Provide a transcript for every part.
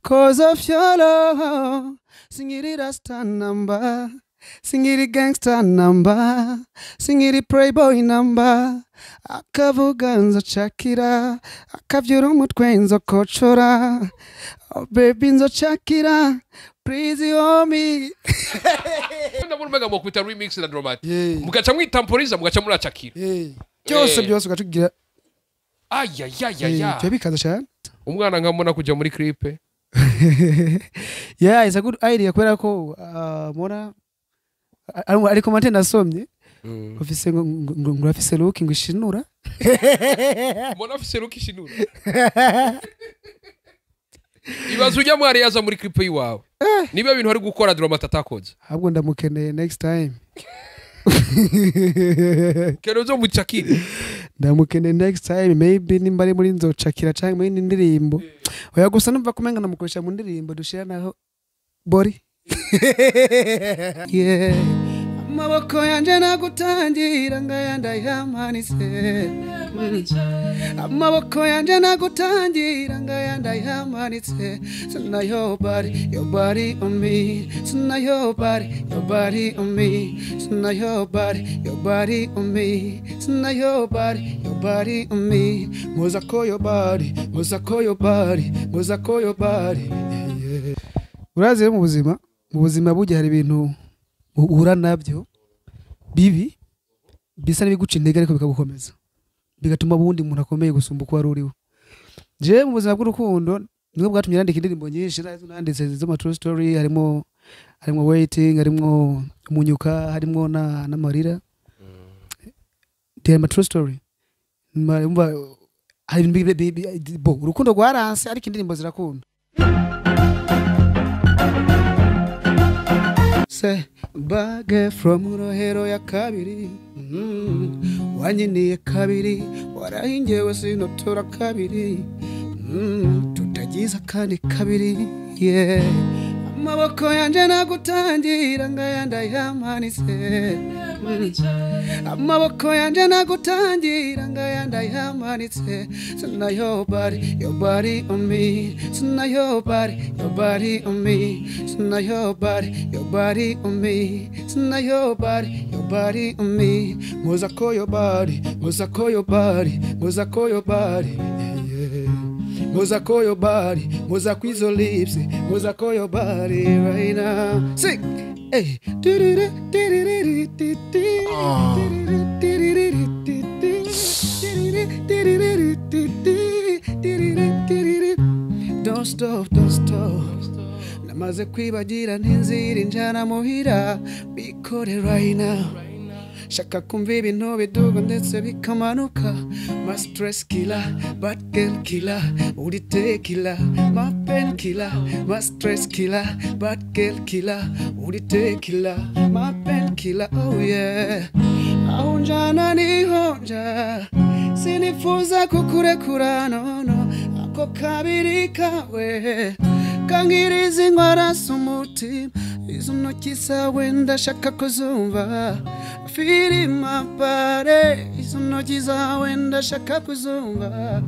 Cause of your love. Singiri rasta number, singiri gangster number, singiri playboy number. Akavuga nzocakira, akavyura umutwe nzokocora. Oh baby nzocakira, please hold me. Ndabona umenga mwokwita remix na Drama T, Yeah. mugaca mwitamporiza, mugaca muracakira. Byose Eh. byose ugacugira. Ayayayaya. Byo bikaza cyane. Umwana nkamubona kuja muri clip. Yeah, it's a good idea kubera ko mona ariko mate nasomye ufise ngo urafise look ngo ishinura. Mbona afise look ishinura. Ibaze ujya mwari yaza muri clip yiwawe, niba ibintu ari gukora Drama T atakoze. Ahubwo ndamukeneye next time. Kero zo mucakire. Ndamukeneye next time, maybe nimba ari muri nzocakira canke muri indi ndirimbo. Oya, gusa numva kumenga namukoresha mu ndirimbo dushira naho bori. Yeah, amaboko yanje nagutangira ngaya ndayamanitse. Amaboko yanje nagutangira ngaya ndayamanitse. Sina your body, your body on me. Sina your body, your body on me. Sina your body, your body on me. Sina your body, your body on me. Muzako your body, muzako your body, muzako your body. Yeah. Urazi rero mu buzima burya hari ibintu uhura nabyo bibi bisa n'ibiguca intege, ariko bikagukomeza, bigatuma ubundi umuntu akomeye gusumba uko wari uriwe. Jewe mu buzima bw'urukundo nibwo bwatumye nandika indirimbo nyinshi nazo nanditse z'ama true story, harimo waiting, harimo umunyuka, harimo na n'amarira. They are my true story. Umva, hari ibintu bo urukundo rwaranse, ariko indirimbo zirakunda. Se bage from Rohero ya kabiri, wanyiniye kabiri, warahingewe sinotora kabiri, tutagize akandi kabiri. Yeah, amaboko yanje nagutangira ngaya ndayamanitse. Amaboko yanje nagutangira ngaya ndayamanitse. Sina your body, your body on me. Sina your body, your body on me. Sina your body, your body on me. Sina your body, your body on me. Muzako your body, muzako your body, muzako your body. Yeah. Muzako your body, muzako izo lips, muzako your body right now. Sing! Hey. Di-di-di, di-di-di-di, di-di, di-di-di, di-di, di-di-di, di-di, di-di, di-di. Don't stop, don't stop. Namaze kwibagira n'inzira injana muhira. Bikore right now. Shaka kumva ibintu biduga ndetse bikamanuka. My stress killer, bad girl killer, uri killer, my pain killer, my stress killer, bad girl killer, uri killer, my pain killer, oh yeah. Aho njana niho nja, sinifuza kukurekura, no no. Ako kabiri kawe kangiriza inkwara z'umutima. Izo ntoki zawe ndashaka kuzumva. Filima pare, izo ntoki zawe ndashaka kuzumva.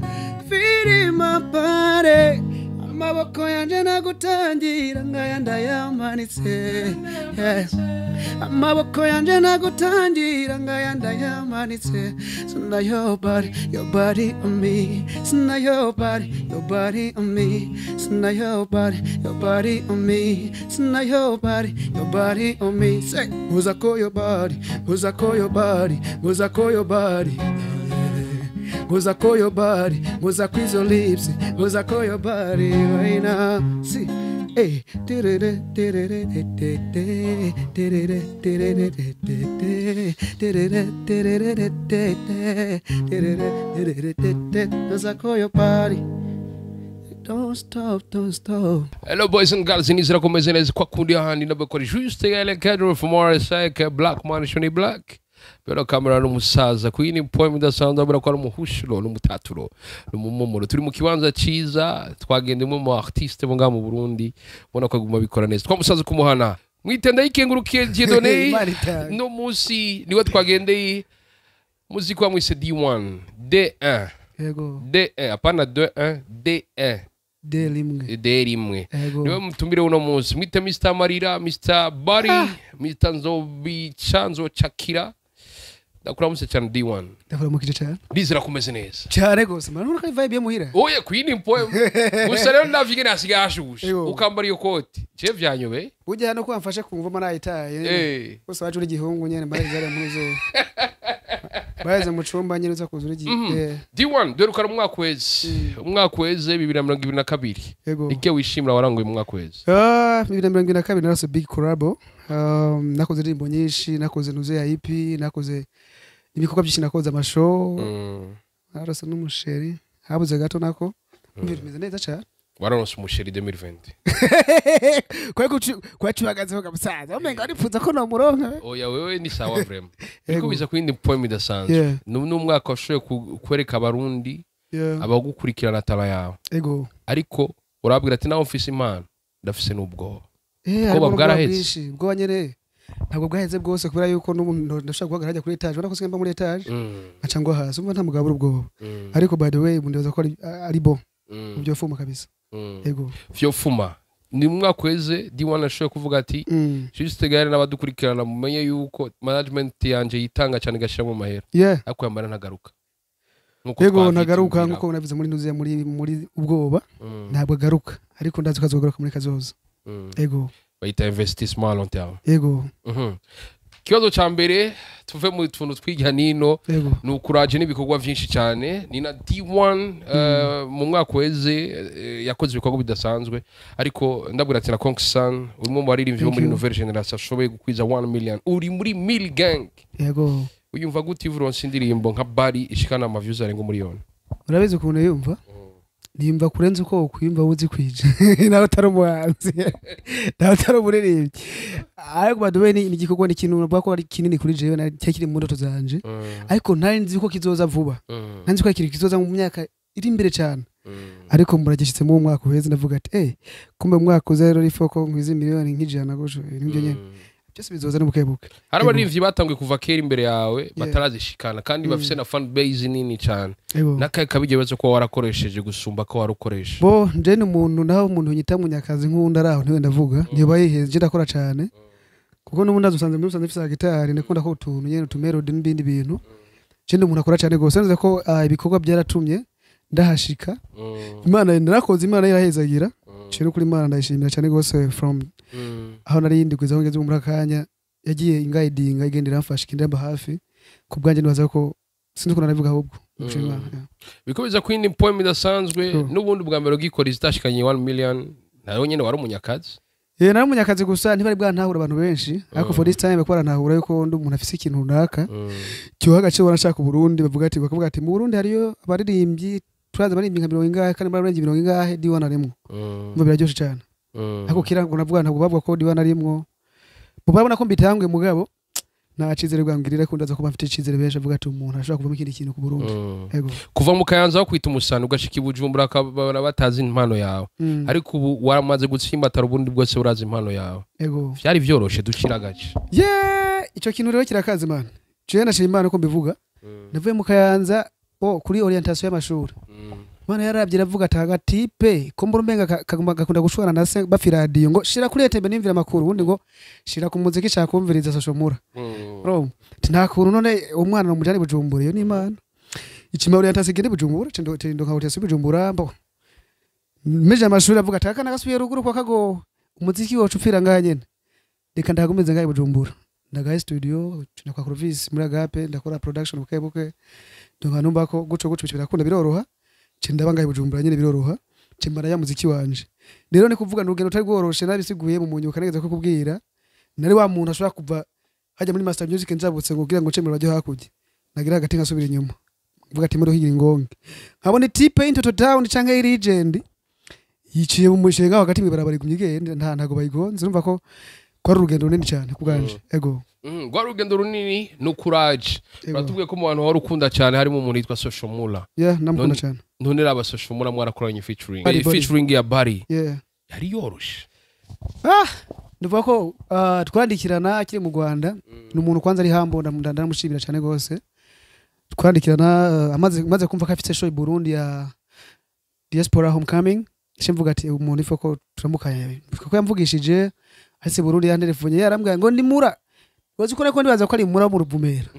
Filima pare, amaboko yanje nagutangira ngaya ndayamanitse. Yes. Amaboko yanje nagutangira ngaya ndayamanitse. Sina your body, your body on me. Sina your body, your body on me. Sina your body, your body on me. Sina your body, your body on me. Say, muzako your body, muzako your body, muzako your body. Muzako your body, muzako izo lips, muzako your body right now. See. Hey, tirere, tirere, tirere, tirere, tirere, tirere, tirere, tirere, tirere, tirere, muzako your body. Don't stop, don't stop. Hello boys and girls, nizera ko meze neza kwa kundi ahandi nabakora juste yale cadre from RSI Black Man Shoni Black. Pero kamera n'umusaza kuri poem idasanzwe, abura ko ari umuhushuro n'umutaturo n'umumomoro. Turi mu kibanza ciza, twagenda umwe mu artiste bo ngaha mu Burundi, ubona ko aguma bikora neza. Twamusaza kumuhana mwitenda yikengurukiye Dieudonné. Imana itanga. No munsi niwe twagendeye, muziki wa mwise D1 D1. Yego. D1, hapana 2 1, D1. De rimwe. De rimwe. Ego. Niwe mutumire uno munsi, mwite Mr Marira, Mr Bari, Mr Nzobica, Nzocakira. Ndakuramutse cyane, D1. Ndakuramukije cyane. Ndizera kumeze neza. Cyane gose, man. Urabona ko ari vibe yo muhira. Oye, kwini poem gusa rero ndavye ingene hasigaye hashushe. Ego. Ukambara iyo koti, je vyanyobeye. Burya hano ko wamfashe kumva marayitaye. Bose waje uri igihungu nyene, mbareze hariya muri zo. Bareze mu cumba nyene, uza kuza uri Mhm. D1, dore umwaka weze, umwaka weze 2022. Ego. Ike wishimira waranguye mu mwaka weze? Ah, 2022 narose big collabo. Nakoze indirimbo nyinshi, nakoze ntuze ya EP, nakoze ibikorwa byinshi, nakoze amashow, narose n'umusheri, habuze gato nako. Bimeze neza cyane. Wararonse umusheri 2020? Kwa cubagazeho kamusaza. Umenga aripfuza ko nomuronka. Oya, wewe ni sawa vraiment. Ego. Niko biza ku yindi poem idasanzwe. Ni umwaka washoboye kwereka Abarundi abagukurikirana talent yawe. Ego. Ariko urabwira ati nawe mfise impano, ndafise n'ubwoba. Eh, harimo n'ubwoba bwaraheze? bwinshi. Ubwoba nyene ntabwo bwaheze bwose, kubera yuko n'ubu ndashobora guhagarara hajya kuri étage, ubona ko simba muri étage, nkaca ngwa hasi, umva nta mugabo uri ubwoba. Ariko by the way, ubu ndibaza ko ari bon. Byo fuma kabisa. Ego. Vyofuma ni umwaka weze D1 ashoboye kuvuga ati juste gare n'abadukurikirana, mumenye yuko management yanje yitanga cyane, igashiramo amahera, ariko yambara ntagaruka. Nkuko Yego, twavyitubwira. ntagaruka nkuko nabivuze muri ntuze muri ubwoba. Ntabwo agaruka, ariko ndazi ko azogaruka muri kazoza. Ego. Bayita investissement à long terme. Ego. Ikibazo ca mbere, tuve mu tuntu twirya nino. Ego. Ni ukuraje n'ibikorwa vyinshi cyane. Ni na D1 mu mwaka weze yakoze ibikorwa bidasanzwe, ariko ndabwira ati na Konkisan, umwe mu baririmbyi bo Thank muri you. nouvelle génération ashoboye gukwiza 1 million, uri muri Mil Gang. Yego. Uyumva gute iyo uronse indirimbo nka Bari ishikana ama views arenga miliyoni? Urabizi ukuntu yumva, nimva kurenza uko wokwiyumva uzi kwije, nawe utari umuhanzi, nawe utari umuririmbyi. Ariko by the way, ni igikorwa, ni ikintu navuga ko ari kinini kuri jewe, cyari kiri mu ndoto zanje, ariko ntari nzi ko kizoza vuba. Nari nzi ko ari ikintu kizoza mu myaka iri imbere cyane, ariko muragishyitsemo uwo mwaka uheze. Ndavuga ati eh, kumbe mu mwaka uza rero ifoko nkwiza miliyoni 100 gutyo, ibintu nk'ibyo nyene byose bizoza n'ubukebuke. Hari abaririmbyi batanguye kuva kera imbere yawe batarazishikana, kandi bafise na fan base nini cyane. N'akahe kabiryo bibazo ko warakoresheje gusumba ko warukoresha? Bo nje ni umuntu, naho umuntu nyita munyakazi nk'undi ari aho ntiwe ndavuga, ntiba yiheze. Nje ndakora cyane, kuko n'ubundi usanze muri usanze mfise gitari, ndakunda ko utuntu nyene, utumelody n'ibindi bintu. Nje ndi umuntu akora cyane gose. Nzi ko ibikorwa byaratumye ndahashika. Imana narakoze, Imana irahezagira. Cyo kuri Imana ndayishimira cyane gose, from aho nari ndi kugeza aho ngeze muri akanya, yagiye ingayidinga, igenda iramfasha, ikindamba hafi. Ku bwanjye nibaza ko sinzi ukuntu nabivuga, ahubwo gushima Imana, yeah. Bikomeza ku yindi poem idasanzwe. N'ubundi bwa mbere ugikora izitashikanye 1 million, nawe nyene wari umunyakazi. Eh, nari umunyakazi, gusa ntibari bwantahura abantu benshi, ariko for this time bariko barantahura yuko ndi umuntu afise ikintu runaka cyuha agaciro. Barashaka Uburundi, bavuga ati, bakavuga ati mu Burundi hariyo abaririmbyi, turazi abaririmbyi nka mirongo ingahe, kandi muri abaririmbyi mirongo ingahe D1 arimwo. Umva biraryoshe cyane. Ariko kira ngo navuga, ntabwo bavuga ko D1 arimwo, bo barabona ko mbitanguye, mugabo nta cizere bwangirira, ko ndaza kuba mfite icizere, benshi avuga ati umuntu ashobora kuvamo ikindi kintu ku Burundi. Yego. Kuva mu Kayanza aho kwita umusani, ugashika i Bujumbura akabona batazi impano yawe, ariko ubu waramaze gutsimbatara, ubundi bwose urazi impano yawe. Vyari vyoroshe ducira agace? Yeah, ico kintu rero kirakaze, man. Jewe nashima Imana ko mbivuga. Navuye mu Kayanza bo kuri orientation y'amashuri. Imana yarabye iravuga ati agatipe ko mbura umenga kaguma gakunda gushwana na se bafi radio, ngo shira kuri etebe nimvira amakuru, ubundi ngo shira ku muziki, shaka kumviriza social mura. Urumva? Ati nta kuntu none umwana nomujana i Bujumbura, iyo ni Imana. Ikima orientation igende i Bujumbura, cendo cendo nka orientation i Bujumbura mbo. Meje amashuri avuga ati akana gasubiye ruguru kwa kago. Umuziki wacu upfira ngaha nyene. Reka ndagomeze ngaha i Bujumbura. Ndagaye studio, tuna kwa Clovis muri Agape, ndakora production buke buke. Ndonka numva ko guco guco birakunda, biroroha. Ce ndaba ngaha i Bujumbura nyene biroroha. Ce mbara ya muziki wanje. Rero ni kuvuga n'urugendo rutari rworoshe, nabisiguye mu munyuka nageze ko kubwira. Nari wa muntu ashobora kuva hajya muri Master Music nzabutse ngo kugira ngo nce mu radiyo hakurya. Nagira hagati nkasubira inyuma. Mvuga ati imodoka igira ingonge. Nkabona type y'intoto town canke y'legend yiciye mu mushinga hagati mw'ibarabara igumye igenda, ntago bayigonze. Urumva ko kwari urugendo runini cyane ku bwanje. Ego. Rwari urugendo runini n'ukuraje. Ego. Uratubwiye ko mu bantu wari ukunda cyane harimo umuntu yitwa Social Mula. Yeah, ndamukunda cyane. None raba Social Mula mwarakoranye featuring. Bari, bari. Featuring ya Bari yari yoroshe? Ah, ndavuga ko twandikirana akiri mu Rwanda. Ni umuntu kwanza ari humble, ndamushimira cyane gose. Twandikirana amaze kumva ko afite show i Burundi ya Diaspora Homecoming. Mvuga ati umuntu ifo ko turamukanya, kuko yamvugishije ase Burundi, yantelefone yarambwiye ngo ndi mura. Wazi ko nako ndibaza ko ari mura mu Ruvumera,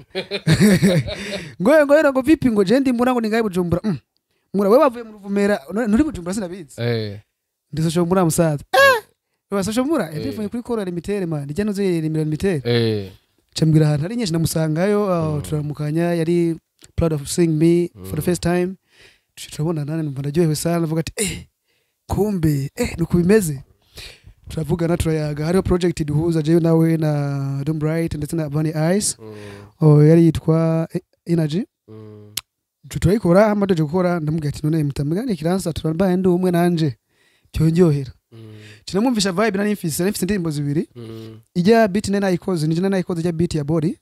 ngo vipi, ngo je ndi mura, ngo ningaye Bujumbura. Mura, wewe wavuye mu Ruvumera nturi Bujumbura, sinabizi. Ndi Social Mura, musaza. Wa Social Mura yantelefone kuri kora limitere, man, ijya nuze limitere. Cambwira ahantu ari nyinshi, namusangayo, turamukanya. Yari proud of seeing me for the first time. Turabonana, numva ndaryohewe sana, avuga ati kumbe nuko bimeze. Turavugana, turayaga. Hariho project duhuza jewe nawe na Dom Bright ndetse na Bunny Ice. Oh, yari yitwa Energy. Turayikora, hama tuje gukora, ndamubwira ati none mutamugane kiransa, turambaye ndi umwe nanje cyonyohera. Kinamwumvisha vibe nari mfise indirimbo zibiri. Ijya beat nari nayikoze, nije nari nayikoze ijya beat ya Body.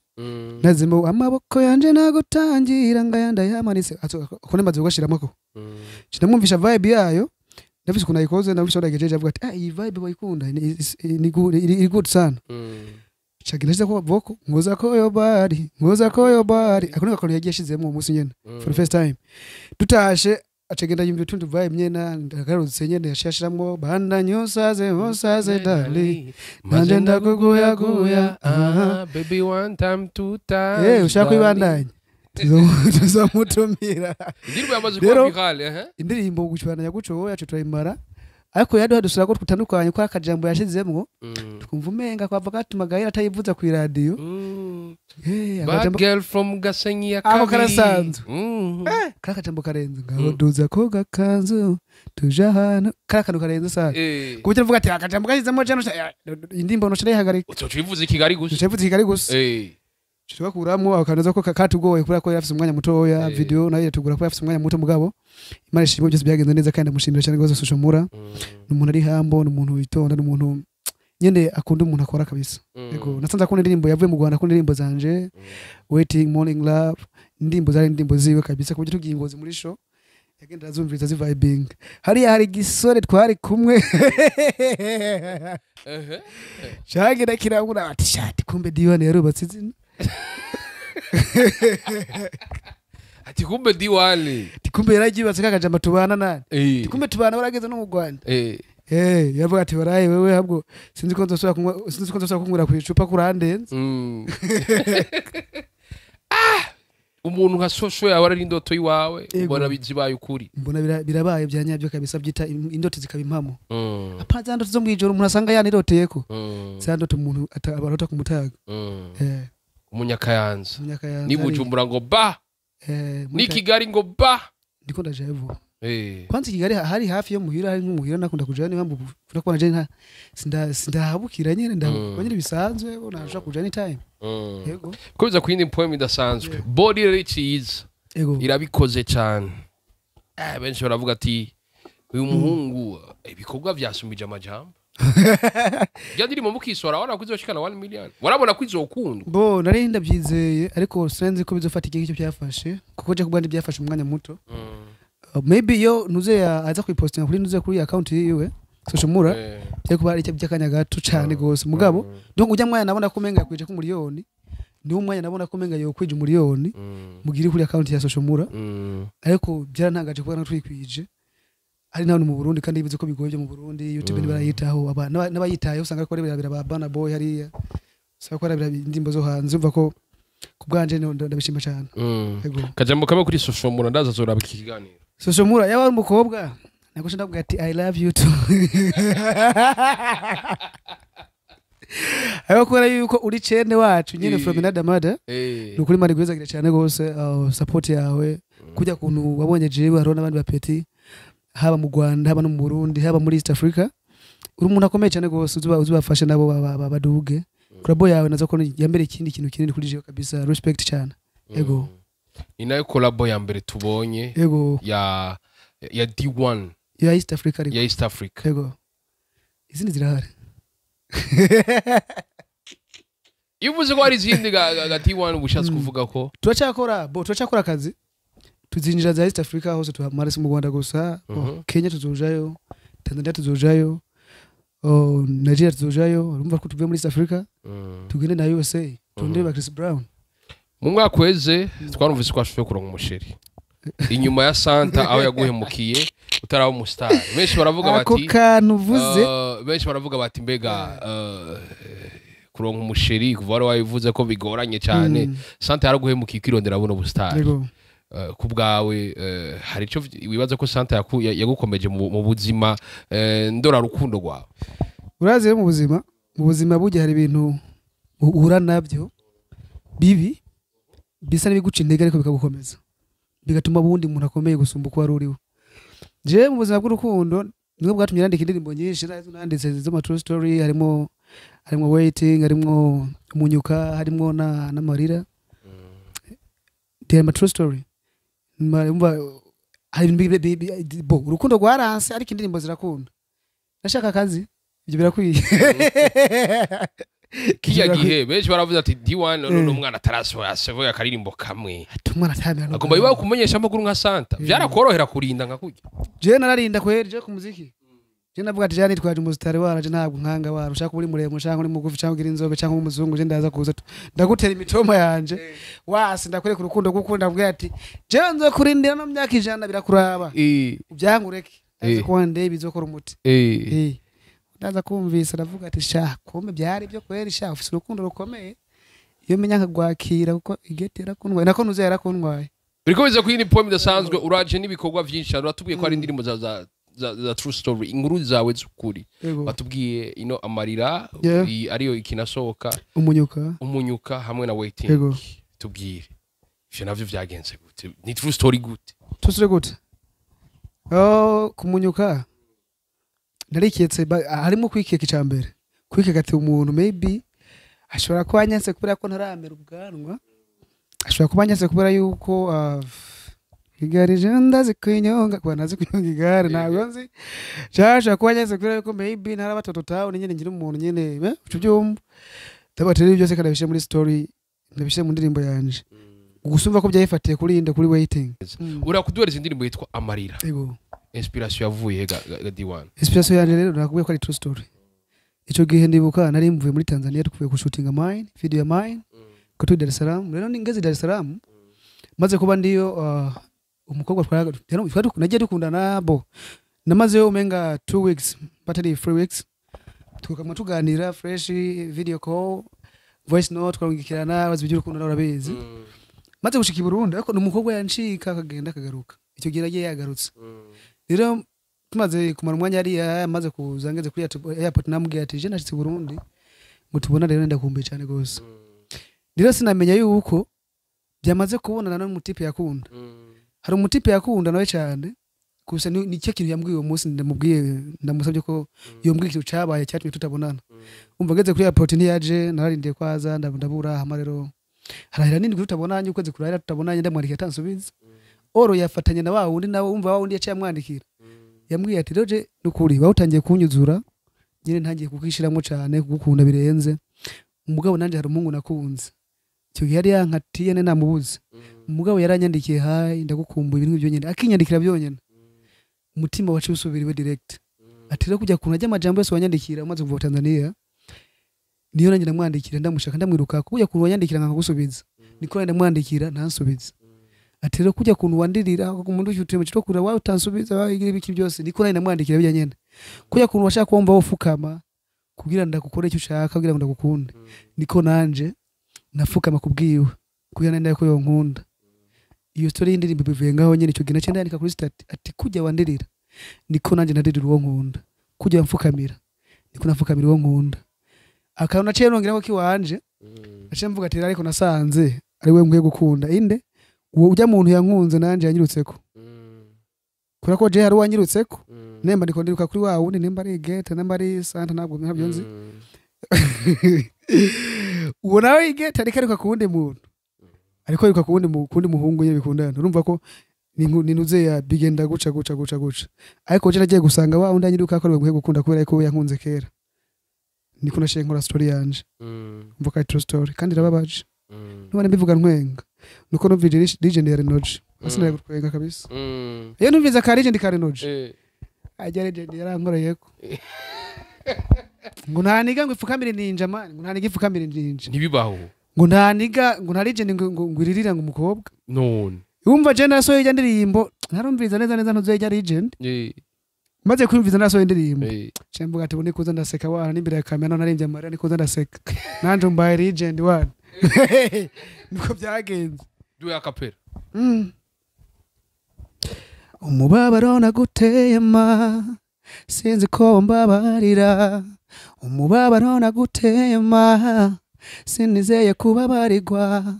Nazimo amaboko yanje nagutangira ngaya ndayamanitse ko nemaze kugashiramo ko. Kinamwumvisha vibe yayo, ndafise ukuntu nayikoze, ndafise ndagejeje, avuga ati iyi vibe wayikunda, ni good, iri good sana. Cagira nshyize ko vocal nkoza ko yo body, nkoza ko yo body, ako niko kantu yagiye ashizemo uwo munsi nyene for the first time. Dutashe acagenda yumva utundi vibe nyene, ndagarutse nyene yashashiramwo bandanye usaze usaze dali nanje ndakuguyaguya, aha. Baby, one time, two times. Ushaka kwibandanya tuzamutumira. Indirimbo yamaze kuba Rero- viral, eh? Indirimbo gucibandanya guco yacu turayimara, ariko yaduha dusura ko tutandukanye ko akajambo yashizemwo, twumva umenga kwava gatuma gahera atayivuza ku iradiyo. Bad Akajambo girl from Gasenyi ya Ako kabiri. karasanzwe. Kari akajambo karenze, ngaho duza ko gakanzu tuje ahantu, kari akantu karenze sana, ku buryo avuga ati akajambo gashizemo jano indirimbo noca ndayihagarika. Uzoca uyivuza i Kigali gusa. Duca ivuza i Kigali gusa. Tubakuramwo akantu ko katugoye kubera ko yari afise umwanya mutoya. Video nayo iratugora kuba afise umwanya muto, mugabo Imana ishimwe, byose byagenze neza kandi ndamushimira cyane rwose. Social Mura ni umuntu ari humble, ni umuntu witonda, ni umuntu nyene akunda umuntu akora kabisa. Yego, nasanze akunda indirimbo yavuye mu Rwanda, akunda indirimbo zanje, Waiting, Morning Love, indirimbo zari indirimbo ziwe kabisa, ku buryo tugiye Ngozi muri show yagenda arazumviriza zivibing. Hariya hari igisore twari kumwe cagenda kirabura ati shati kumbe D1 yarubatse izina. Ati kumbe D1. Ati kumbe yararyubatse kakajamba tubana nani. Ati kumbe tubana warageze no mu Rwanda. Yavuga ati baraye wewe ahubwo sinzi ko nzosubira kunywa, sinzi ko nzosubira kunywera ku icupa kurandenze. Umuntu nka Social yawe ari indoto yiwawe, Yego. ubona bizibaye ukuri. Mbona birabaye bya nyabyo kabisa, byita indoto zikaba impamo. Apana za ndoto zo mwijoro umuntu asanga yaniroteyeko. Za ndoto umuntu abarota ku mutaga. Umunyakayanza. Umunyakayanza. Ni Bujumbura ngo ba, ni Kigali ngo ba. Ndiko ndajayo vuba. Kwanza i Kigali hari hafi yo muhira, hari nk'umuhira nakunda kujayo, niyo mpamvu ukunda kubona je nta sindahabukira nyene, ndahabukira nyene bisanzwe, nashobora kuja anytime. Yego. Komeza ku yindi poem idasanzwe. Body rero iciza. Yego. Irabikoze cyane. Benshi baravuga ati uyu muhungu ibikorwa byasumbije amajambo. Bya ndirimbo mukisora warabona ko izoshikana 1 million. Warabona ko izokundwa. Bo nari ndabyizeye, ariko sinzi ko bizofata igihe cyo byafashe, kuko je kubandi byafashe umwanya muto. Maybe yo ntuze aza kuyipostinga kuri ntuze kuri account yiwe Social Mura, byo kuba ari by'akanya gato cyane gose, mugabo donc ujya mwanya nabona ko umenga yakwije ku miliyoni, ni umwanya nabona ko umenga yokwije umuriyoni mugiri kuri account ya Social Mura. Ariko byarantangaje kubona twikwije ari naho mu Burundi, kandi bivuze ko bigoye byo mu Burundi, YouTube ntibarayitaho, n'abayitayeho usanga ko barabira ba Bana Boy hariya, usanga ko barabira indirimbo zo hanze. Umva ko ku bwanje ndabishima cyane. Yego. Kajambo kamwe kuri Social Mura, ndaza zoraba iki kiganiro. Social Mura yaba ari umukobwa nagusha ndabwira ati I love you too, ariko kubera yuko uri cene wacu nyene from another mother, ni ukuri Imana igwizagire cyane rwose, support yawe kujya kuntu wabonye jewe, hariho n'abandi bapeti haba mu Rwanda, haba no mu Burundi, haba muri East Africa. Uri umuntu akomeye cyane rwose, uzubafashe nabo baduge. Collabo yawe nazo ko yambere ikindi kintu kinini kuri jewe kabisa, respect cyane. Yego. Ni nayo collabo ya mbere tubonye Yego. ya D1 ya East Africa ariko ya East Africa. Yego, izindi zirahari. Iyo uvuze ko hari izindi ga D1 ubushatse kuvuga ko Turacyakora, bo turacyakora akazi, tuzinjira za East Africa hose, tuhamara si mu Rwanda gusa. Kenya tuzojayo, Tanzania tuzojayo, oh, Nigeria tuzojayo. Urumva ko tuvuye muri East Africa, tugende na USA, tundebe ba Chris Brown. Mu mwaka uheze twarumvise ko ashoboye kuronka umusheri inyuma ya Santa aho yaguhemukiye. Utaraba umustar, benshi baravuga Ako bati kantu uvuze. Benshi baravuga bati mbega kuronka umuchéri, kuva wari wabivuze ko bigoranye cyane, Santa yaraguhemukiye ukirondera buno bustar. Yego. Ku bwawe, hari ico wibaza ko Santa yagukomeje mu buzima, ndora rukundo rwawe? Urazi rero, mu buzima burya hari ibintu uhura nabyo bibi bisa n'ibiguca intege, ariko bikagukomeza, bigatuma ubundi umuntu akomeye gusumba uko wari uriwe. Jewe mu buzima bw'urukundo nibwo bwatumye nandika indirimbo nyinshi nazo nanditse z'ama true story, harimo Waiting, harimo Umunyuka, harimo na n'Amarira. They are my true story. Umva, hari ibintu bo urukundo rwaranse, ariko indirimbo zirakunda. Nashaka akazi, ibyo birakwiye. Kiya gihe benshi baravuze ati D1 none umwana atarasohoye, asohoye akaririmbo kamwe. Ati umwana atamera. Agomba bibaho kumenyesha amakuru nka Santa, byarakorohera kurinda nka kurya? Je nararinda kweri. Je ku muziki, je navuga ati je nitwaje umuzitari waraje, ntabwo nkanga wara ushaka uri muremure, ushaka uri mugufi, cyangwa ugira inzobe, cyangwa umuzungu, je ndaza kuza ndagutera imitoma yanje wasi, ndakwereka urukundo gukunda. Ndabwira ati je nzokurindira no myaka 100, birakuraba, ubyangureke, ndaza kuba ndebe bizokora umuti. Ndaza kumvisa, ndavuga ati sha kumbe byari byo kweri, sha ufise urukundo rukomeye, iyo menya nkagwakira, kuko igeti yarakundwaye, nako nuze yarakundwaye. Biriko biza kuri poem idasanzwe. Uraje n'ibikorwa vyinshi cyane. Uratubwiye ko hari indirimbo za true story, inkuru zawe z'ukuri. Yego. Batubwiye ino Amarira, ariyo ikinasohoka. Umunyuka. Umunyuka hamwe na Waiting. Yego. Tubwire ivyo navyo vyagenze gute, ni true story gute? Tusure gute? Oh, kumunyuka nariketse, harimo kwikeka. Icya mbere kwikeka ati umuntu maybe ashobora kuba anyanse kubera ko ntaramera ubwanwa, ashobora kuba anyanse kubera yuko igare je ndazi kwinyonga, kuba ntazi kunyonga igare ntabwo nzi, cyangwa ashobora kuba anyanse kubera yuko maybe ntaraba toto town nyine, ngira umuntu nyine uco byumva. Ndavuga ati rero byose kandi ndabishyire muri story, ndabishyire mu ndirimbo yanje. Gusa umva ko byayifatiye kuri inde, kuri Waiting. Urakuduhereza indirimbo yitwa Amarira. Yego. Inspiration yavuye ga D1? Inspiration yanje rero nakubwiye ko ari true story. Icyo gihe ndibuka nari mvuye muri Tanzania, tuvuye gushootinga mine video ya mine ko turi Dar es Salaam. Rero ngeze Dar es Salaam, maze kuba ndiyo, umukobwa twari nagiye dukundana, bo namazeyo umenga 2 weeks, batari 3 weeks, tukaguma tuganira fresh, video call, voice note, twarungikirana, bazi iby'urukundo nawe urabizi. Maze gushika i Burundi, ariko ni umukobwa yancika akagenda akagaruka. Icyo gihe nagiye yagarutse. Rero tumaze kumara umwanya hariya, maze kuza ngeze kuri airport, namubwiye ati je nashitse i Burundi ngo tubona, rero ndakumbuye cyane gose. Rero sinamenya yuko byamaze kubonana n'umutipe yakunda. Hari umutipe yakunda nawe cyane gusa, nicyo kintu yambwiye uwo munsi. Ndamubwiye, ndamusabye ko yombwira ikintu cabaye cyatumye tutabonana. Umva, ngeze kuri airport ntiyaje, nararindiye ko aza ndabura. Hama rero harahera n'indwi tutabonanye, ukwezi kurahera tutabonanye, ndamwandikiye atansubiza. Oro yafatanye na wa wundi nawe, umva, wa wundi yaciye amwandikira, yambwiye ati rero je nukuri bawutangiye kunyuzura nyine, ntangiye kukishiramo cyane, kugukunda birenze. Umugabo nanje hari umuhungu nakunze, icyo gihe yari yankatiye ne namubuze. Umugabo yaranyandikiye hi, ndagukumbuye, ibintu byonyine akinyandikira byonyine, umutima waciye usubira iwe direct. Ati rero kujya kuntu ajya amajambo yose wanyandikira umaze kuva Tanzania, niyo nanjye ndamwandikira, ndamushaka, ndamwiruka. Kujya kuntu wanyandikira nkagusubiza, niko nanjye ndamwandikira ntansubiza. Ati rero kujya kuntu wandirira umuntu ufite mu cyo kura wawe utansubiza, wagira ibiki byose, niko nanjye ndamwandikira bijya nyene. Kujya kuntu washaka kumva wofukama kugira ndakukore icyo ushaka, kugira ngo ndagukunde, niko nanje nafukama kubwiwe kugira nenda ko yonkunda. Iyo story y'indirimbo bivuye ngaho nyene. Icyo gihe naciye ndandika kuri status ati kujya wandirira niko nanjye nadirira uwo nkunda, kujya mfukamira niko nafukamira uwo nkunda. Akantu naciye nongeraho kiwanje, naciye mvuga ati ariko nasanze ari we nkwiye gukunda, inde uwo ujya muntu yankunze nanje yanyirutseko, kubera ko je hari uwanyirutseko, nemba ndiko ndiruka kuri wa wundi, nemba ari gete, nemba ari Santa, ntabwo ntabyo nzi. Uwo nawe igete ariko aruka ku wundi muntu, ariko yiruka ku wundi kundi muhungu nyine bikundana. Urumva ko ni nuze ya bigenda guca guca guca guca, ariko je nagiye gusanga wa wundi anyiruka ko ari we nkwiye gukunda, kubera ko we yankunze kera. Niko naciye nkora story yanje. Umva ko ari true story kandi irababaje. Nubona mbivuga ntwenga nuko numvise legend ya Renoje, asinari gutwenga kabisa. Iyo numvise ka legend ka Renoje, ajya legend yarankoreyeko ngo ntaniga ngo ipfukamire ninja man, ngo ntaniga ipfukamire ninja. Ntibibaho. Ngo ntaniga, ngo nta legend ngo iririra ngo umukobwa. None Wumva je nasohoye ijya ndirimbo, ntarumviriza neza neza ntuzejya legend. Maze kwumviza nasohoye indirimbo, nce mvuga ati ubu nikuza ndaseka wana, n'imbere ya kamera naririmbye amarira, nikuza ndaseka nanje mbaye legend wana. Niko byagenze. Duhe a cappella. Umubabaro naguteye ma, sinzi ko mbabarira. Umubabaro naguteye ma, sinizeye kubabarirwa.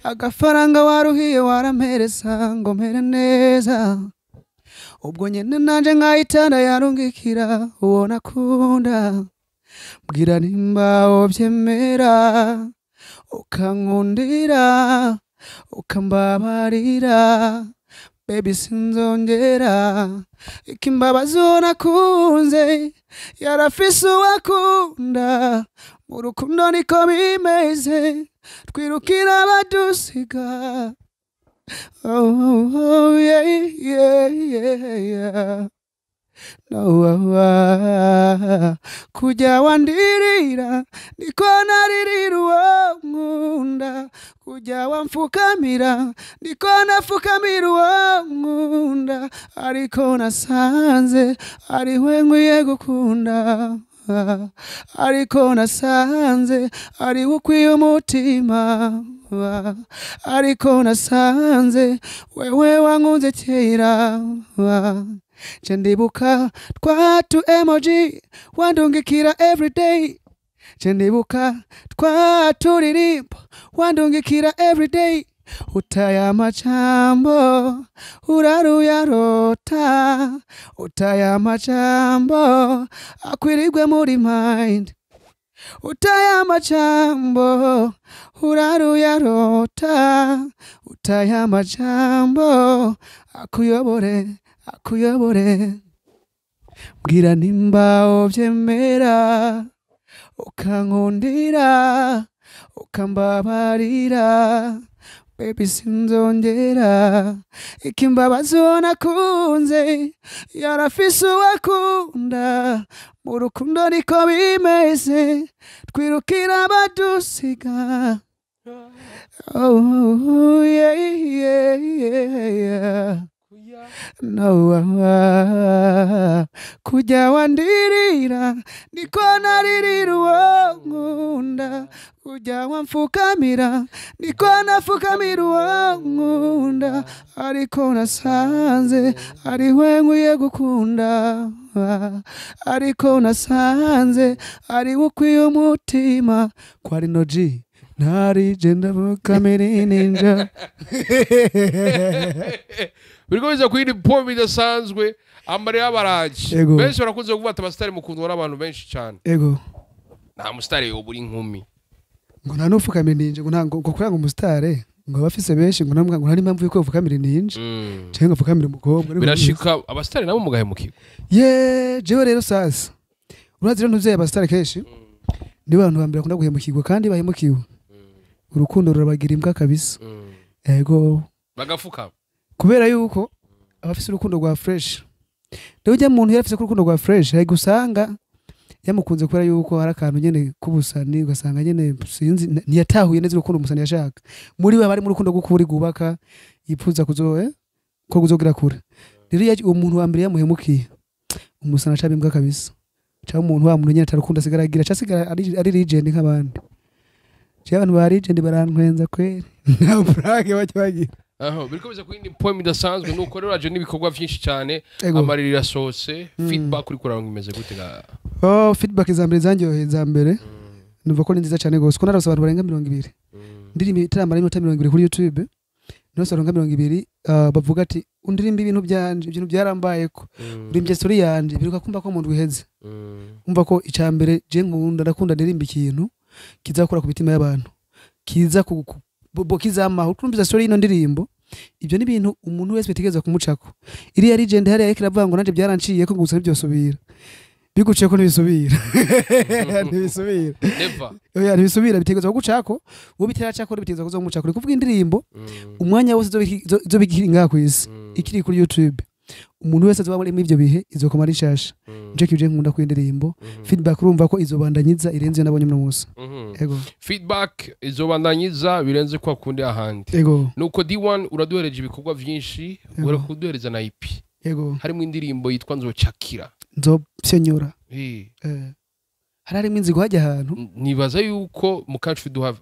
Agafaranga waruhiye warampereza ngo mpere neza, ubwo nyene nanje nkahitana yarungikira uwo nakunda. Mbwira nimba wovyemera, ukankundira, ukambabarira. Baby, sinzongera. Ikimbabazi uwo nakunze yarafise uwakunda. Mu rukundo niko bimeze, twirukira abadusiga. Oh, yeah. No, ah, kujya wandirira niko naririra uwo nkunda, kujya wamfukamira niko nafukamira uwo nkunda, ariko nasanze ari we nkwiye gukunda, ariko nasanze ari we ukwiye umutima, ariko nasanze wewe wankunze kera. Nce ndibuka twa tu emoji wandungikira everyday, nce ndibuka twa turirimbo wandungikira everyday. Utaye amajambo uraruyarota, utaye amajambo akwirirwe muri mind, utaye amajambo uraruyarota, utaye amajambo akuyobore, akuyobore. Mbwira nimba wovyemera, ukankundira, ukambabarira. Baby, sinzongera. Ikimbabazi uwo nakunze yarafise uwakunda. Mu rukundo niko bimeze, twirukira abadusiga. Oh, yeah. No, ah, kujya wandirira niko naririra uwo nkunda, kujya wamfukamira niko nafukamira uwo nkunda, ariko nasanze ari we nkwiye gukunda, ariko nasanze ari we ukwiye umutima. Kwa Rino G ntari je ndafukamira ninja. Biriko biza kuri poem idasanzwe, amarira baraje. Ego. Benshi barakunze kuvuga ati abasitari mukundwa n'abantu benshi cyane. Ego. Nta musitari yobura inkumi. Ngo nta n'ufukamira ninja, ngo nta, ngo kugira ngo umusitare ngo abafise benshi, ngo nta, ngo nta n'impamvu yuko ufukamira ninja canke ngo apfukamire umukobwa, ariko Birashika abasitari nabo mugahemukirwa? Ye, jewe rero sasa urazi rero ntuvyeyi, abasitari kenshi nibo bantu ba mbere bakunda guhemukirwa, kandi bahemukiwe urukundo rurabagira imbwa kabisa. Ego. Bagafukama. Kubera yuko abafise urukundo rwa fresh, rero ujya muntu yarafise ko urukundo rwa fresh hari gusanga yamukunze kubera yuko hari akantu nyene k'ubusani, ugasanga nyene sinzi ntiyatahuye neza urukundo umusani yashaka. Muri we bari mu rukundo rw'ukuri rwubaka, yipfuza kuzo ko kuzogira kure. Rero iyo uwo muntu wa mbere yamuhemukiye, umusani acaba imbwa kabisa, cyangwa umuntu wa muntu nyene atarukundo asigara agira, aca asigara ari legend nk'abandi. Jewe abantu ba legend barantwenza kweri, nta blague bajya bagira. Aho biriko biza ku yindi poem idasanzwe, nuko rero aje n'ibikorwa vyinshi cyane. Ego. Amarira irasohotse, feedback uri kuraba imeze gute ga? Oh, feedback za mbere zanjyoheye, za mbere numva ko ni nziza cyane gose, ko narose abantu barenga 20 ndirimba itaramara iminota 20 kuri YouTube, narose barenga 20 bavuga ati undirimba ibintu byanje, ibintu byarambayeko, urimbye story yanje, biruka kumva ko mu ndwi iheze. Umva ko icya mbere je nkunda, ndakunda ndirimba ikintu kizakora ku mitima y'abantu, kiza ku kizamaho ukumviza story y'ino ndirimbo. Ibyo ni ibintu umuntu wese bitegereza kumucako. Iriya legend hariya ariko iravuga ngo nanje byaranciye ko gusa ntibyosubira, biguciye ko ntibisubira, ntibisubira. Never. Oya, ntibisubira, bitegereza kugucako. Uwo bitaracako bitegereza kuzomucako. Ni kuvuga indirimbo umwanya wose izoba ikiri ngaha ku isi, ikiri kuri YouTube. Umuntu wese azoba ari muri ivyo bihe izokoma ari nshasha. Nico kije nkunda ku indirimbo feedback, urumva ko izobandanyiza irenze iyo nabonye uno munsi. Ego. Feedback izobandanyiza birenze kwa kundi ahandi. Ego. Nuko D1 uraduhereje ibikorwa vyinshi, Yego. urakuduhereza na EP Ego. harimo indirimbo yitwa Nzocakira. Nzopfyenyura. Eh, Hari harimo inzigo hajya ahantu. Nibaza yuko mukacu duha,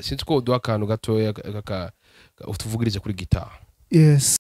sinzi ko duha akantu gatoya utuvugirize kuri gitari. Yes.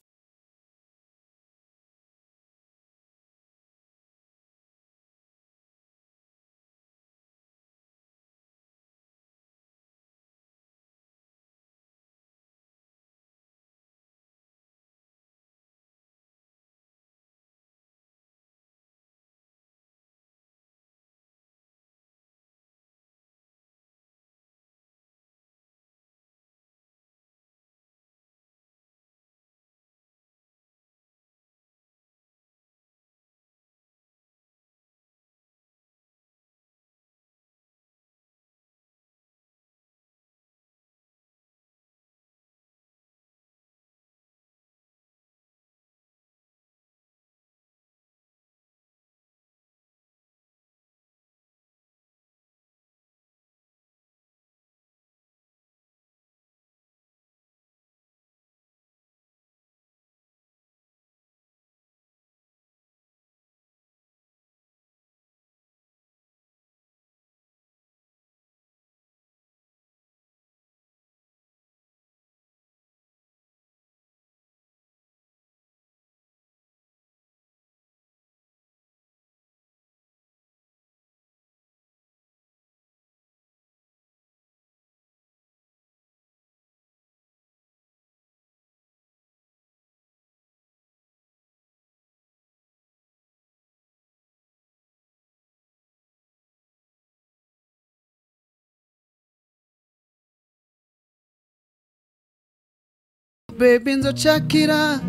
Baby nzochakira,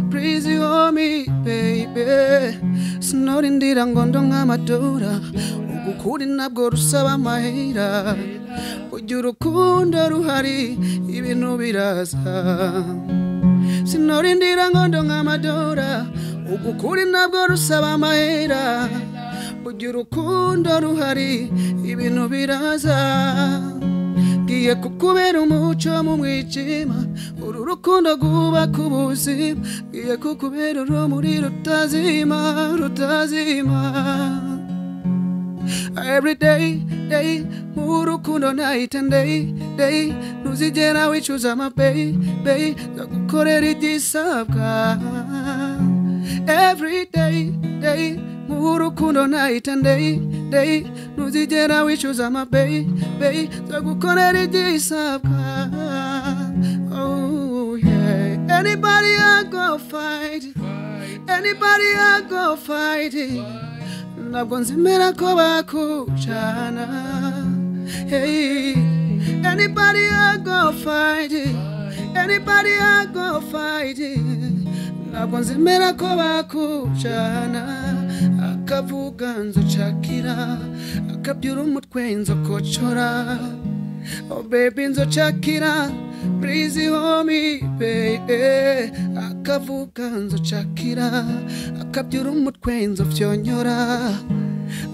please you hold me baby. Sinorindira ngo ndonke amadora, ugukuri ntabwo rusaba amahera. Burya urukundo ruhari ibintu biraza. Sinorindira ngo ndonke amadora, ugukuri ntabwo rusaba amahera. Burya urukundo ruhari ibintu biraza. Ngiye kukubera umuco mu mwijima, uru rukundo rwubaka ubuzima. Ngiye kukubera urumuri rutazima, rutazima. Every day, day, mu rukundo night and day, day. Ntuzigera wicuza ama baby, nzagukorera igisabwa. Every day, day, mu rukundo night and day, day. Ntuzigera wicuza ama baby, nzagukorera igisabwa. Oh yeah. Anybody I go fight, anybody I go fight. Ntabwo nzemera ko bakucana. Hey, anybody I go fight, anybody I go fight. Ntabwo nzemera ko bakucana. Akavuga nzocakira, akabyura umutwe nzokocora. Oh baby nzocakira, please hold me baby. Akavuga nzocakira, akabyura umutwe nzofyonyora.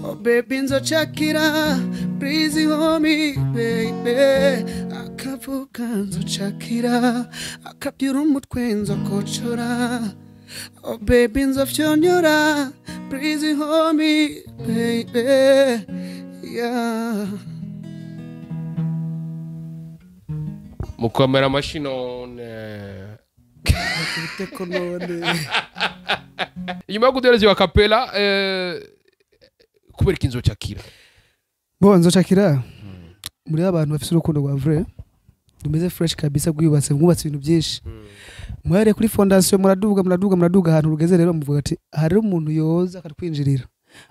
Oh baby nzocakira, please hold me baby. Akavuga nzocakira, akabyura umutwe nzokocora. Oh baby nzofyonyora, please hold me baby. Yeah. Mukomera amashyi none. Inyuma yo kuduhereza iyo kapela, kubera iki Nzocakira? Bo Nzocakira muri abantu bafise urukundo rwa vrai rumeze fresh kabisa, rwubatse mwubatse ibintu byinshi. Muhere kuri fondation muraduga muraduga muraduga, ahantu rugeze rero muvuga ati hari umuntu yoza akatwinjirira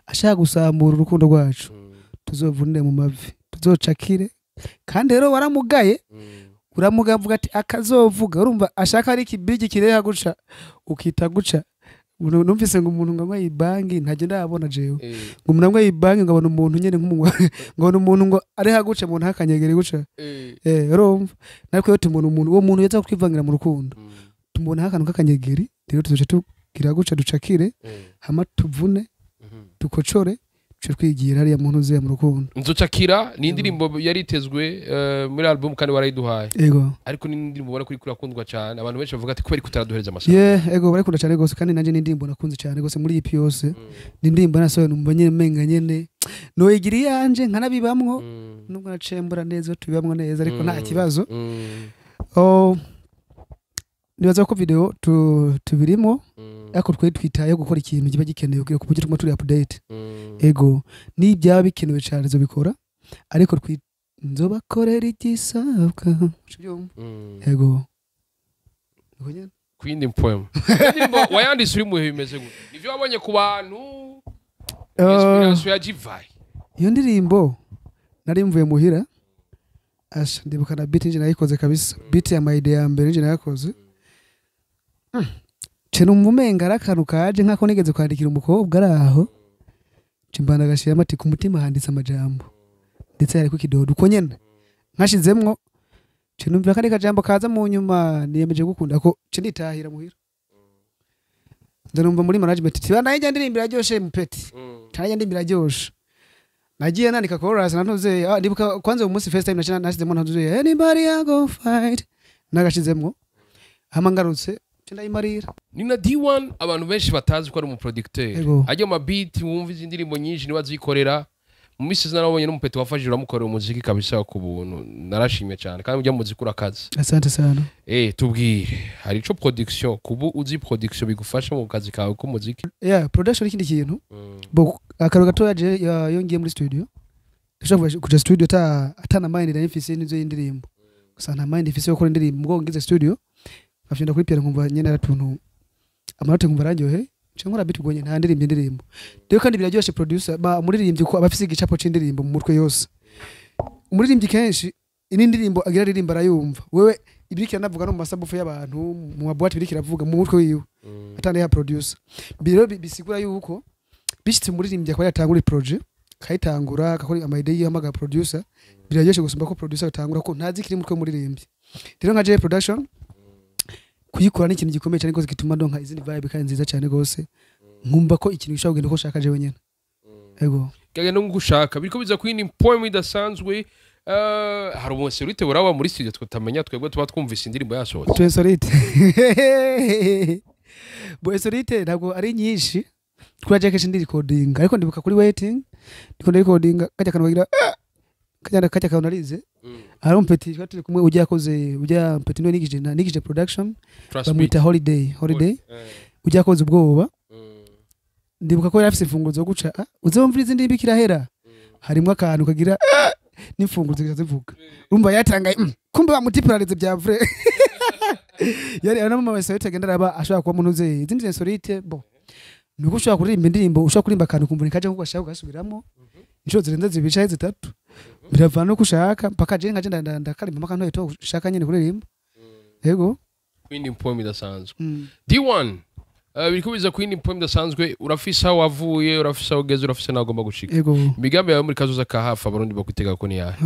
ashaka gusambura urukundo rwacu, tuzovunire mu mavi, tuzocakire. Kandi rero waramugaye, uramugaye avuga ati akazovuga, urumva ashaka ari ikibigi kireha guca ukita guca. Numvise ngo umuntu ngo anywe ibangi ntajye ndabona jewe, ngo umuntu anywe ibangi ngo abona umuntu nyene nk'umunywa, ngo abona umuntu ngo areha guca umuntu hakanyegere guca. Urumva nariko yo tumubona umuntu, uwo muntu yaza kwivangira mu rukundo, tumubona akantu kakanyegeri, rero tuzoca Gira guca ducakire, hama tuvune, dukocore, duce twigira hariya mu ntuze mu rukundo. Nzocakira ni indirimbo yari itezwe muri album kandi warayiduhaye. Ego. Ariko ni indirimbo ubona ko iriko irakundwa cyane, abantu benshi bavuga ati kubera ko utaraduhereza amasanamu. Yeah, ego, barakunda cyane gose, kandi nanje ni indirimbo nakunze cyane gose muri EP yose. Ni indirimbo nasohoye numva nyene menga nyene noyigira iyanje nkanabibamwo, nubwo nacembura neza tubibamwo neza, ariko nta kibazo. Oh, nibaza ko video tubirimo, ariko twe twitaye gukora ikintu kiba gikenewe kugira ku buryo tuguma turi update. Ego, nibyaba bikenewe cyane nzobikora, ariko nzobakorera igisabwa. Ubyumva? Ego. Uko nyene. Ku yindi poem, indirimbo wayanditse uri muhe bimeze gute? Nivyo wabonye ku bantu? Inspiration ya Jivayi? Iyo ndirimbo nari mvuye muhira, asha ndibuka na beat nje nayikoze kabisa, beat ya my idea ya mbere nje nayakoze. Ce numva umenga ari akantu kaje nk'ako nigeze kwandikira umukobwa ari aho, ce mbana agashiramo ati ku mutima handitse amajambo, ndetse hariko ikidodo uko nyene nkashizemwo, ce numvira akandi kajambo kaza mu nyuma, niyemeje gukunda ko ce nditahira muhira, nza numva muri management ati bana ijya ndirimbo iraryoshe mupeti, tanajya ndirimbo iraryoshe. Nagiye nandika chorus nantuze, ndibuka kwanza uwo munsi first time nashizemo ntuze anybody I go fight, nagashizemwo, hama ngarutse ce ndayimarira. Ni na D1 abantu benshi batazi ko ari umuproducteur. Ego. Ajya mu beat, wumva izi ndirimbo nyinshi niwe azikorera. Mu minsi ishize narabonye n'umupeti wafashije uramukorera umuziki kabisa ku buntu, narashimye cyane, kandi ujya mu muziki urakaze. Asante sana. Tubwire, hari ico production, kubu uzi production bigufasha mu kazi kawe k'umuziki? Yeah, production ikindi kintu bo akaro gatoya je yongiye muri studio, ndashobora kuja studio ata atana mind na mfise nizo y'indirimbo gusa, nta mind ifise yo gukora indirimbo, ngo ngize studio nkafyenda kuri piano nkumva nyene aratuntu amanota, nkumva araryohe, nca nkora beat ubwo nyene, nta ndirimbo indirimbo. Rero kandi biraryoshe producer ba umuririmbyi ko aba afise igicapo c'indirimbo mu mutwe yose. Umuririmbyi kenshi ini ndirimbo agira aririmba arayumva wewe, ibirikira navuga no mu masabufu y'abantu, mu maboîte, birikira avuga mu mutwe wiwe atandi ya producer. Biro bisigura yuko bishitse umuririmbyi akaba yatangura projet, akayitangura, akakora ama idea yihamagara producer, biraryoshe gusumba ko producer atangura ko ntazi kiri mutwe w'umuririmbyi. Rero nka J production kuyikora ni ikintu gikomeye cyane rwose, gituma ndonka izindi vibe kandi nziza cyane rwose, nkumva ko ikintu gishobora kugenda uko ushaka jewe nyene. Ego. Kagenda nk'uko ushaka, biriko biza ku yindi poem idasanzwe. Hari umunsi urite uraba muri studio tutamenya, twebwe tuba twumvise indirimbo yasohotse. Tu insolite bo, insolite ntabwo ari nyinshi, kuri kenshi ndi recording, ariko ndibuka kuri waiting ndiko recording kajya kantu bagira kajya kantu narize. Hari umupeti twari turi kumwe ujya yakoze, ujya mpeti niwe nigije nigije production. Trust. Bamwita Holiday, Holiday. Ujya yakoze ubwoba. Ndibuka ko yari afise imfunguzo zo guca, uzumvira izindi ndirimbo ikirahera harimo akantu kagira n'imfunguzo zigaca zivuga, urumva yatangaye, kumbe bamutipurarize bya vrai, yari ari no mu insolite agenda araba ashobora kuba umuntu uze izindi insolite bo nuko ushobora kuririmba indirimbo, ushobora kuririmba akantu kumva nikaje nkuko ashaka, ugasubiramo inshuro zirenze zibiri canke zitatu, biravana nuko ushaka, mpaka je nkaje ndakarimba mpaka ntoye ushaka nyene kuririmba. Yego. Ku yindi poem idasanzwe. D1, biriko biza ku yindi poem idasanzwe, urafise aho wavuye, urafise aho ugeze, urafise n'aho ugomba gushika. Yego. Imigambi yawe muri kazoza ka hafi abarundi bakwitega ko ni yahe?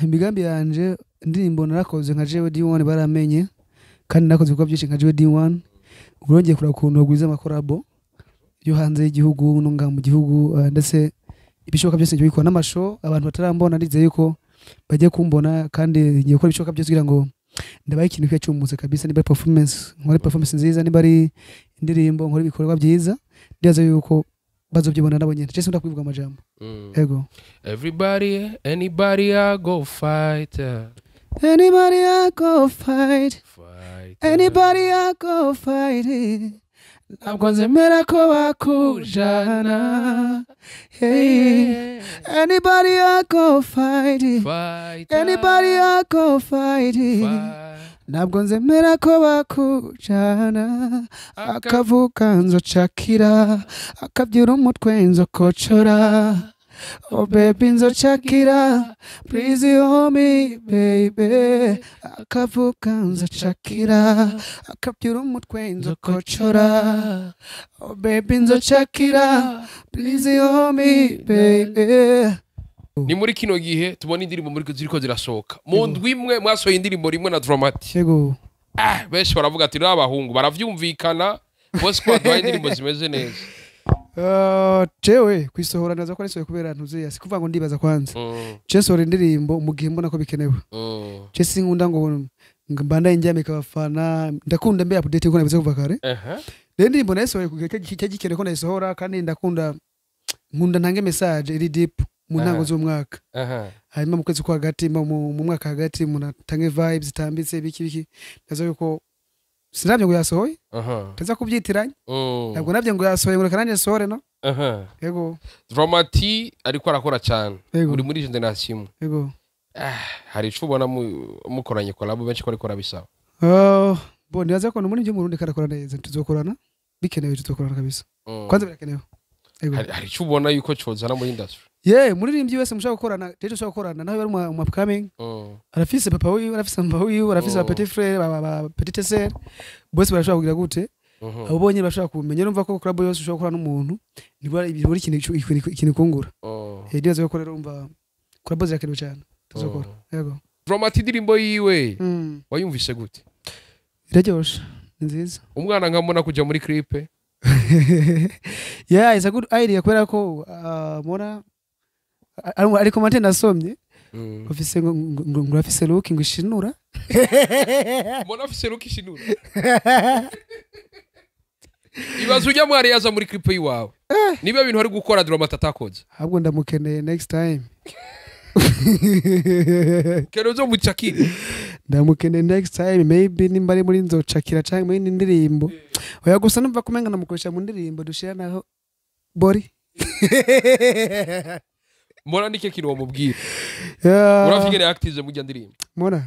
Imigambi yanje, indirimbo narakoze nka jewe D1 baramenye, kandi nakoze ibikorwa byinshi nka jewe D1. Ubu ngiye kureba ukuntu bagwiza amacollabo yo hanze y'igihugu no ngaha mu gihugu, ndetse ibishoboka byose ngiye kubikora n'amashow abantu batarambona, ndizeye yuko bagiye kumbona, kandi ngiye gukora ibishoboka byose kugira ngo ndabaye ikintu kiba cyumutse kabisa, niba ari performance nkore performance nziza, niba ari indirimbo nkore ibikorwa byiza, ndibaza yuko bazobyibona nabo nyene, je ndakwivuga amajambo. Ego. Everybody, anybody I go fight. Anybody I go fight. Fight. Anybody I go fight it. Ntabwo nzemera ko bakujana. Hey. Anybody I go fight it. Fight. Anybody I go fight it. Fight. Ntabwo nzemera ko bakujana. Akavuka nzocakira, akabyura umutwe nzokocora. Oh baby nzocakira, please hold me baby. Akavuka nzocakira, akabyura umutwe nzokocora. Oh baby nzocakira, please hold me baby. Ni muri kino gihe tubona indirimbo muri ziriko zirasohoka mu ndwi imwe, mwasohoye indirimbo rimwe na Dramati. Yego. Benshi baravuga ati rero abahungu baravyumvikana. Bose ko baduhaye indirimbo zimeze neza. Jewe kwisohora naza ko nisohoye kubera ntuziya, si kuvuga ngo ndibaza kwanza. Je sohora indirimbo mu gihe mbona ko bikenewe. Je sinkunda ngo mbandaye njyamika abafana, ndakunda mbe update ko nabize kuva kare. Rero indirimbo nayisohoye ku gihe cyari gikenewe ko nayisohora, kandi ndakunda nkunda ntange message iri deep mu ntango z'umwaka. Hanyuma mu kwezi kwa hagati, mu mwaka hagati, umuntu atange vibes zitambitse, biki biki. Ndaza yuko sinabyo ngo yasohoye, taza kubyitiranya. Ntabwo nabyo ngo yasohoye ngo reka nanjye nsohore, no. Yego. Drama T ariko arakora cyane. Yego. Uri muri generation imwe. Yego. Hari ico ubona mukoranye collab, benshi ko ariko arabisaba? Bo nibaza ko muri byo mu Burundi karakora neza, tuzokorana bikenewe, tuzokorana kabisa. Kwanza birakenewe. Yego. Hari ico ubona yuko cozana muri industry? Ye, muririmbyi wese mushaka gukorana, rero ushaka gukorana nawe bari mu upcoming, arafise papa wiwe, arafise mama wiwe, arafise ba petit frère, ba petite sœur, bose barashobora kugira gute? Abo bonye bashobora kumenya. Urumva ko club yose ushobora gukorana n'umuntu nibura buri ikintu kungura. Ndibaza ko rero umva club zirakenewe cyane, tuzokora. Yego. Drama T, indirimbo yiwe wayumvise gute? Iraryoshe, ni nziza. Umwana nkamubona kuja muri clip. Yeah, it's a good idea kubera ko mona ariko mate nasomye ufise ngo urafise look ngo ishinura. Mbona afise look ishinura. Ibaze ujya mwari yaza muri clip yiwawe, niba ibintu ari gukora Drama T atakoze. Ahubwo ndamukeneye next time. Kero uzomucakire. Ndamukeneye next time, maybe nimba ari muri nzocakira canke muri indirimbo. Oya, gusa numva kumenga namukoresha mu ndirimbo dushira naho bori. Mbona nike kintu wamubwira? Yeah. Uravye ingene active mujya ndirimbo. Mona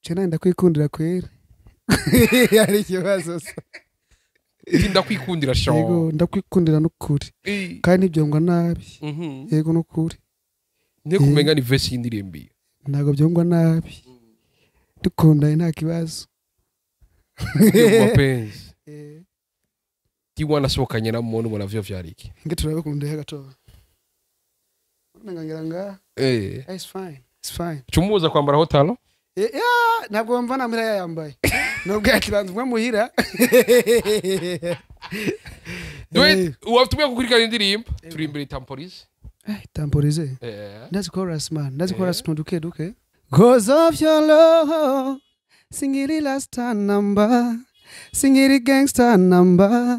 cena ndakwikundira kwera, ari ikibazo se? Ati ndakwikundira sha. Yego, ndakwikundira n'ukuri. Kandi ntibyongwa nabi. Yego, n'ukuri. Nte kumenga ni verse y'indirimbo iyo. Ntabwo byongwa nabi, dukundanye nta kibazo. Yo mapenzi. D1 asohokanye na muntu, ubona vyo vyari iki? Nge turabikundeye gatoya, ngira nga it's fine, it's fine. Cumuza kwambara hotalo. Yeah, ntabwo mva namira yayambaye nubwo yakibanza umwe muhira. Dwe watumye gukurikirana indirimbo, turi imbere Temporize. Temporize. Ndazi chorus, man, ndazi chorus tunduke duke. Cause of your love, singiri last number, singiri gangster number,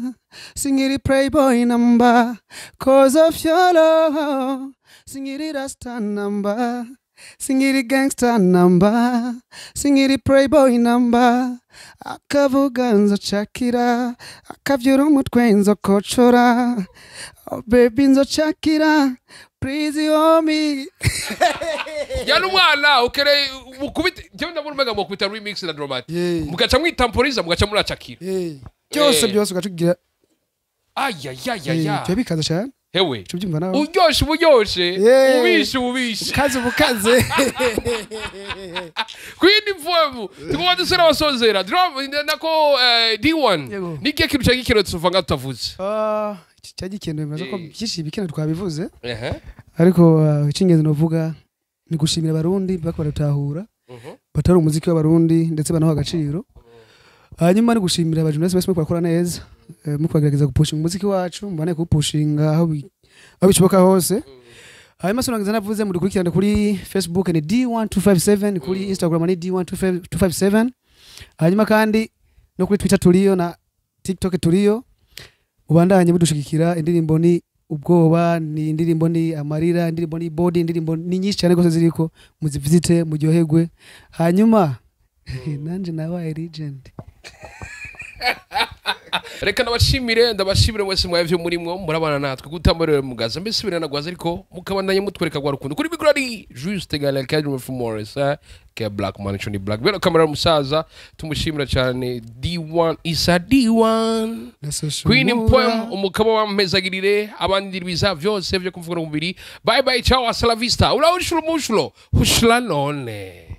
singiri playboy number. Cause of your love, singiri rasta number, singiri gangster number, singiri playboy number. Akavuga nzocakira, akavyura umutwe nzokocora. Oh baby, nzocakira, please hold me. Yana umwana ukere mukubite, jewe ndabona umenga mukubita remix na Drama T. Mugaca mwitamporiza, mugaca muracakira. Byose byose ugacugira. Ayayayaya. Byo bikaza cyane. Hewe. Ubyumva nawe. Uryoshe uburyoshe. Ubishe ubishe. Ukaze ubukaze. Kwindi mvumu tugomba dusera abasozera drum nako D1. Yego. Nikihe kintu cyari gikenewe tuva nga tutavuze? Ah, iki cyari gikenewe, bibaza ko byinshi bikenewe twabivuze. Ariko icy'ingenzi novuga ni gushimira Abarundi bako baratahura, batari umuziki w'Abarundi ndetse banaha agaciro. Hanyuma ni gushimira abajournaliste bose muko bakora neza, muko bagerageza gupushinga umuziki wacu, mbane kuwupushinga aho bishoboka hose. Hanyuma sinongeza navuze, mudukurikirane kuri Facebook ni D1257, kuri Instagram ni D12527, hanyuma kandi no kuri Twitter turiyo na TikTok turiyo. Mubandanye mudushigikira. Indirimbo ni ubwoba, ni indirimbo ni amarira, indirimbo ni body, indirimbo ni nyinshi cyane rwose ziriko, muzivizite muryoherwe. Hanyuma nanje nabaye legend. Reka ndabashimire, ndabashimire mwese mwavyo murimwo murabana natwe gutambarira mugaza mbese biranagwaza, ariko mukabandanye mutwereka gwa rukundo. Kuri micro ari Juste Galel Kadri from Morris ke Black Man Choni Black bero kamera, musaza tumushimira cyane D1 isa D1 Queen Poem, umukaba wampezagirire abandi biza vyose vyo kumvuga mu mubiri. Bye bye, ciao, hasta la vista, ula ushlo mushulo hushla none.